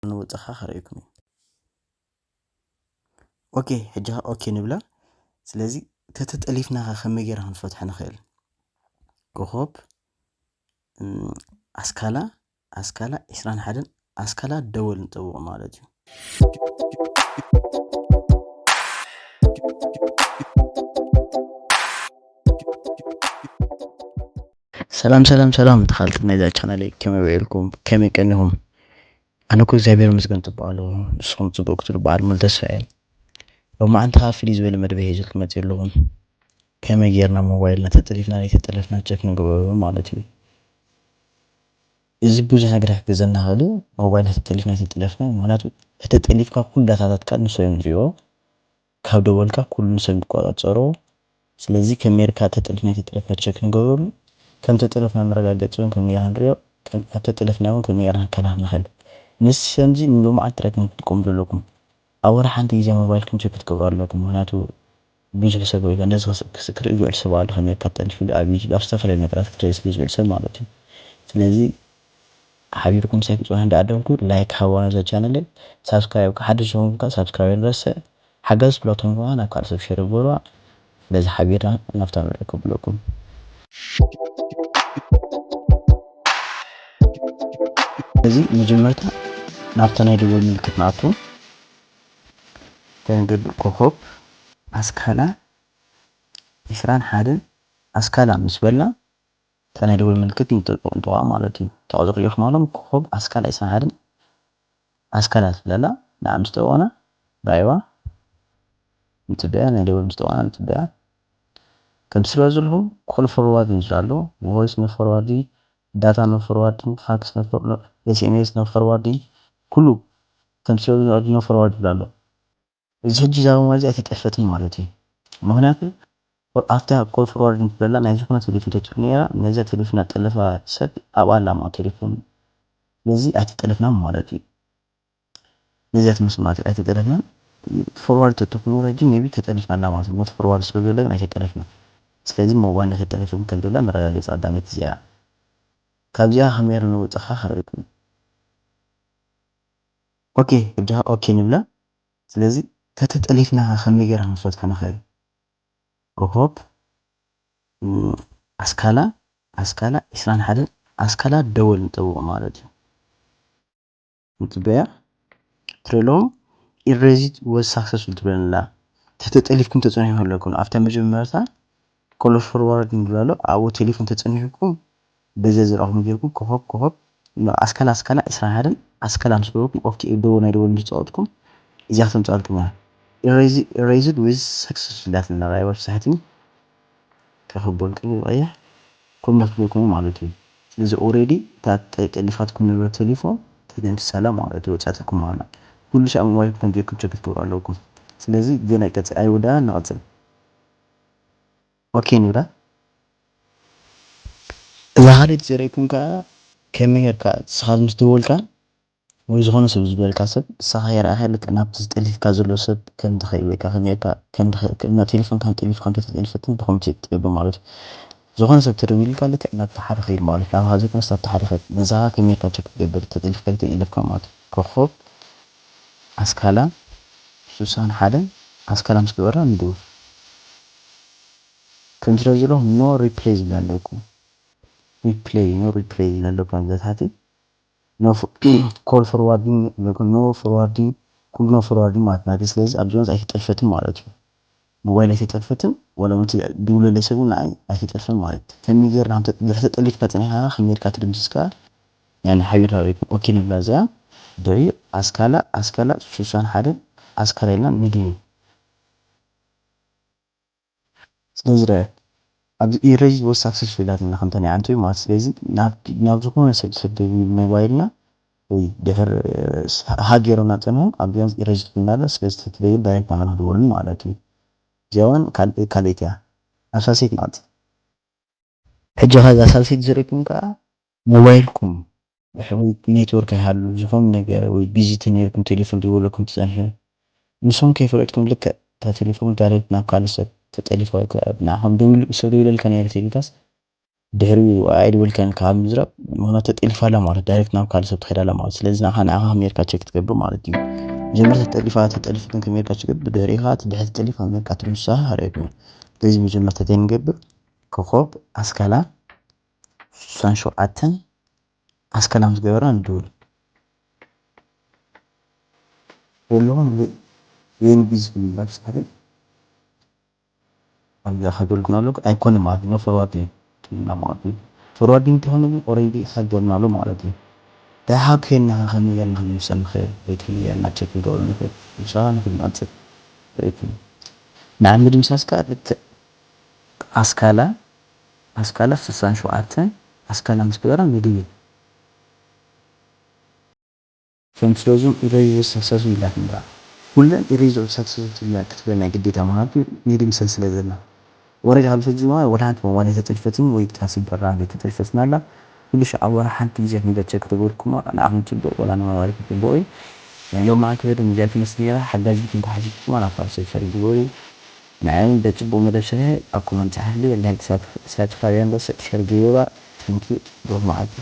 ንወፅኻ ከርእየኩም እዩ። ኦኬ፣ ሕጂ ኦኬ ንብላ። ስለዚ ተተጠሊፍና ከ ከመይ ጌርና ክንፈትሖ ንኽእል? ኮኾብ፣ እም፣ ኣስካላ፣ ኣስካላ ዒስራን ሓደን ኣስካላ ደወል ንጠውቕ ማለት እዩ። ሰላም፣ ሰላም፣ ሰላም፣ ተኻልቲ ናይዛ ቻናለይ፣ ከመይ ውዒልኩም? ከመይ ቀኒኹም? ኣነ እኮ እግዚኣብሔር ይመስገን ጽቡቕ ኣለኹ። ንስኹም ጽቡቕ ክትብሉ በዓል ሙሉ ተስፋ እየ። ሎማዓንቲ ከኣ ፍልይ ዝበለ መደብ ሒዘልኩም መጺአ ኣለኹ። ከመይ ጌርና ሞባይልና ተጠሊፍና ዘይተጠለፍና ቸክ ንገብሮ ማለት እዩ። እዚ ብዙሕ ነገር ክሕግዘና ይኽእል እዩ። ሞባይልና ተጠሊፍና ዘይተጠለፍና፣ ምኽንያቱ ተጠሊፍካ ኩሉ ዳታታትካ ንሶም እዮም ዝሪኦ። ካብ ደወልካ ኩሉ ንሶም ይቆጻጸሮ። ስለዚ ከመይ ጌርካ ተጠሊፍና ዘይተጠለፍና ቸክ ንገብረሉ፣ ከም ተጠለፍና መረጋገጺ እውን ከመይ ጌርና ንሪኦ፣ ከም፣ ኣብ ተጠለፍና እውን ከመይ ጌርና ክንከላኸል ንኽእል። ንስ ከምዚ ንሎማዓንቲ ጥራይ ከም ክትጥቀምሉ ኣለኩም። ኣብ ወርሒ ሓንቲ ግዜ ሞባይልኩም ቸክ ክትገብሩ ኣለኩም። ምኽንያቱ ብዙሕ ሰብ ወይ ነዚ ክስ-፣ ክስ-፣ ክርኢ ዝውዕል ሰብ ኣሎ። ከመይ ጌርካ ተጠሊፉ ኣብ ዩቱብ ኣብ ዝተፈላለዩ ነገራት ክርኢ ስለ ዝውዕል ሰብ ማለት እዩ። ስለዚ ሓቢርኩም ሰብ ክጽዋዕ እንዳኣደምኩ ላይክ ሃቡና ነዛ ቻነለይ፣ ሳብስክራይብ ሓድሽ ዝኾንኩም ከኣ ሳብስክራይብ ኣይንረስዕ። ሓገዝ ፍለቶም ከኣ ናብ ካልእ ሰብ ሸር ግበርዋ። ስለዚ ሓቢርና ናብታ ንርኢ ክብለኩም። እዚ መጀመርታ ናብታ ናይ ደወል ምልክት ንኣቱ። ከንገድ ኮኾብ ኣስካላ ዒስራን ሓደን ኣስካላ ምስ በልና እታ ናይ ደወል ምልክት ንጥቕምጥዋ ማለት እዩ። ተቐጽሪ ኢኹም ኣሎም ኮኾብ ኣስካላ ዒስራን ሓደን ኣስካላ ትብለላ ንዓ ምስ ጠወቕና ራይዋ ንጽበያ፣ ናይ ደወል ምስ ጠወቕና ንጽበያ። ከም ትሪኦ ዘለኹም ኮል ፎርዋርዲንግ ዝብል ኣሎ፣ ቮይስ ኖ ፎርዋርዲንግ፣ ዳታ ኖ ፎርዋርዲንግ፣ ፋክስ ኖ ፎር-፣ ኤስኤምኤስ ኖ ፎርዋርዲንግ፣ ኩሉ ከም ትሪኦ ኖ ፎርዋርድ ይብል ኣሎ። እዚ ሕጂ እዛ ሞባይል እዚኣ ኣይተጠልፈትን ማለት እዩ። ምኽንያቱ ኣብታ ኮል ፎርዋርዲንግ ትብለላ ናይ ዝኾነ ቴሌፎን ተትህሉ ነይራ፣ ነዛ ቴሌፎን ኣጠለፋ ሰብ ኣብኣ ኣላ ማለት ቴሌፎን። ስለዚ ኣይተጠለፍናን ማለት እዩ። ነዚኣ ትመስል ማለት እዩ፣ ኣይተጠለፍናን። ፎርዋርድ ተትኮኑ ረጂ ሜቢ ተጠሊፍና ኣላ ማለት እዩ። ኖት ፎርዋርድ ስለ ዘሎ ግን ኣይተጠለፍናን። ስለዚ ሞባይል ኣይተጠለፍን ከም ዘላ መረጋገጺ ቀዳመይቲ እዚኣ። ካብዚኣ ከመይ ጌርና ንወጽእ ከ ከርእየኩም። ኦኬ፣ ሕጂ ኦኬ ንብላ። ስለዚ ተተጠሊፍና ከ ከመይ ጌርና ክንፈትሖ ንኽእል? ኮኾብ፣ ም፣ ኣስካላ፣ ኣስካላ ዒስራን ሓደን ኣስካላ ደወል ንጠውቕ ማለት እዩ። ንጽበያ። ትረሎ ኢሬዚት ወዝ ሳክሰስፉል ትብለና ኣላ። ተተጠሊፍኩም ተጸኒሑ ኣለኩም። ኣብታ መጀመርታ ኮል ፎርዋርድ ንብል ኣሎ። ኣብኡ ቴሌፎን ተጸኒሑኩም በዚ ዝረኣኹም ጌርኩም ኮኾብ፣ ኮኾብ፣ ን-፣ ኣስካላ፣ ኣስካላ ዒስራን ሓደን ኣስካላ ምስ በልኩም ኦኬ፣ ደወል ናይ ደወል ምስ ጸወትኩም እዚኣ ክትምጻልኩም እያ። ኢሬዚ-፣ ኢሬዝድ ዊዝ ሳክሰስ ኢላትና ራይበር ሳሕቲ ከኸበልኩም ይቐያ። ኮምና ክብለኩም ማለት እዩ። ስለዚ ኦሬዲ እታ ጠ-፣ ጠሊፋትኩም ነበረ ቴሌፎን ተደምስሳ ኣላ ማለት እዩ፣ ወጻትኩም ማለት። ኩሉ ሻዕ ሞባይልኩም ከም ጌርኩም ቸክ ክትገብሩ ኣለኩም። ስለዚ ገና ይቀጽል፣ ኣይወዳእን፣ ንቐጽል። ኦኬ ንብላ። እዛ ካልኣይቲ ዘርእየኩም ከኣ ከመይ ጌርካ ንስኻ ምስ ደወልካ ወይ ዝኾነ ሰብ ዝበልካ ሰብ ንስኻ የርኣኻ ልክዕ ናብቲ ዝጠሊፍካ ዘሎ ሰብ ከም ትኸይድ ወይ ከኣ ከመይ ጌርካ ከም ትኸ-፣ ከም ናብ ቴሌፎንካ ጠሊፍካ ከም ተጠሊፈትን ብኸምኡ ትገብር ማለት እዩ። ዝኾነ ሰብ ተደዊሉልካ ልክዕ ናብቲ ሓደ ኸይድ ማለት እዩ። ናብኻ ዘይኮነስ ናብቲ ሓደ ኸይድ። ነዛ ከመይ ጌርካ ቸክ ትገብር ተጠሊፍካ ተጠሊፍካ ማለት እዩ። ኮኾብ ኣስካላ ሱሳን ሓደ ኣስካላ ምስ ገበርና ንድውል። ከም ትሪኦ ዘለኹም ኖ ሪፕሌይ ዝብል ኣለኩም። ሪፕሌይ፣ ኖ ሪፕሌይ ዝብል ኣለኩም ኣብ ታሕቲ። ኖ ፎ-፣ ኮል ፎርዋርዲንግ፣ ኖ ፎርዋርዲንግ፣ ኩሉ ኖ ፎርዋርዲንግ ማለት ናተይ። ስለዚ ኣብዚኦም ኣይተጠልፈትን ማለት እዩ። ሞባይል ኣይተጠልፈትን፣ ወላ እውን እቲ ድውለለይ ሰብ እውን ንዓይ ኣይተጠልፈን ማለት እዩ። ከመይ ጌርና ከም ተ-፣ ድሕሪ ተጠሊፍካ ጸኒሕካ ከመይ ጌርካ ትድምስስ ከኣ፣ ያኒ ሓቢርና ሪፕ-፣ ኦኬ ንብላ እዚኣ። ድሕሪኡ ኣስካላ፣ ኣስካላ ሱሳን ሓደ ኣስካላ ኢልና ንድውል። ስለዚ ርአ፣ ኣብዚ ኢሬዝ ወዝ ሳክሰስፉል ኢላትና ከምታ ናይ ዓንቶይ ማለት። ስለዚ ናብ፣ ናብ ዝኾነ ሰብ ዝሰደድ ሞባይልና ወይ ድሕር ሃገርና ጸንሑ ኣብዚኦም ኢሬዝ ትብልና ኣላ። ስለዚ ተትደውል ዳይሬክት ናባና ክድወልን ማለት እዩ። እዚኣ እውን ካል-፣ ካልኣይቲ እያ። ኣብ ሳልሰይቲ ንቐጽል። ሕጂ ኸ እዛ ሳልሰይቲ ዘርእየኩም ከኣ ሞባይልኩም ወይ ኔትወርክ ኣይሃሉ፣ ዝኾነ ነገር ወይ ቢዚ ተነይርኩም ቴሌፎን ዝደወለኩም ትጸንሑ። ንስኹም ከይፈለጥኩም ልክዕ እታ ቴሌፎን ዳይሬክት ናብ ካልእ ሰብ ተጠሊፋ ወይ ከኣ ንዓኹም ደዊሉ፣ ሰብ ደዊለልካ ነይሩ ተኢልካስ ድሕሪኡ ኣይድወልካን ካብ ምዝራብ፣ ምኽንያቱ ተጠሊፋ ኣላ ማለት፣ ዳይሬክት ናብ ካልእ ሰብ ትኸይድ ኣላ ማለት። ስለዚ ንዓኻ፣ ንዓኻ ከመይ ጌርካ ቸክ ትገብር ማለት እዩ? መጀመርታ ተጠሊፋ፣ ተጠሊፍክን ከመይ ጌርካ ቸክ ትገብር? ብድሕሪኻ እቲ ድሕሪ ተጠሊፋ ከመይ ጌርካ ትርንስኻ ኣርእየኩም። ስለዚ መጀመርታ እንታይ ንገብር? ኮኾብ ኣስካላ ሽሳን ሸውዓተን ኣስካላ ምስ ገበርና ንድውል። ዘለኹም ብ-፣ ቢ ኤን ቢ ዝብል ላይፍ ስታይል ኣብዛ ከገልግሎ ኣለኩ ኣይኮነ ማለት ነው። ፎርዋርዲንግ ትልና ማለት እዩ። ፎርዋርዲንግ እንተኾነ ግን ኦልሬዲ ሓጆልና ኣሎ ማለት እዩ። ደሓ ኮይና ከመይ ጌርና ክንውሰን ንኽእል ወይ ከመይ ጌርና ቸክ ክንገብሮ ንኽእል፣ ንሳ ንክንመጽእ ርእይቱ። ንዓብ ምድምሳስ ከኣ ልክዕ ኣስካላ፣ ኣስካላ ስሳን ሸውዓተን ኣስካላ ምስ ገበራ ንድውል። ከም ስለዙም ኢሬዝ ሰክሰስ ኢላ ክንዳ። ኩለን ኢሬዝ ሰክሰስ ኢላ ክትብል ናይ ግዴታ ማለት እዩ። ንድምሰል ስለ ዘለና። ኦልሬዲ ካብ ሕጂ ማለት ወላ ሓንቲ ሞባይል ተጠልፈትን ወይ ክታሲ በራ ተጠልፈትን ኣላ። ኩሉ ሻዕ ኣብ ወርሒ ሓንቲ ግዜ ክንደ ቸክ ተገብርኩሞ ንዓኹም ጽቡቕ ወላ ንሞባይል ጽቡቕ እዩ። ናይ ሎማዓንቲ ወደ ሚዛን ትመስል ነራ ሓጋዚ ክንተሓዚዝኩሞ ናብ ካልሲ ሸር ግበሩ። ንዓይ እንደ ጽቡቕ መደብ ስርሐ ኣብ ኮመንት ሓሊ ላይክ ሳት-፣ ሳትፋ ያን ደስ ሸር ግበሩ። Thank you። ሎማዓንቲ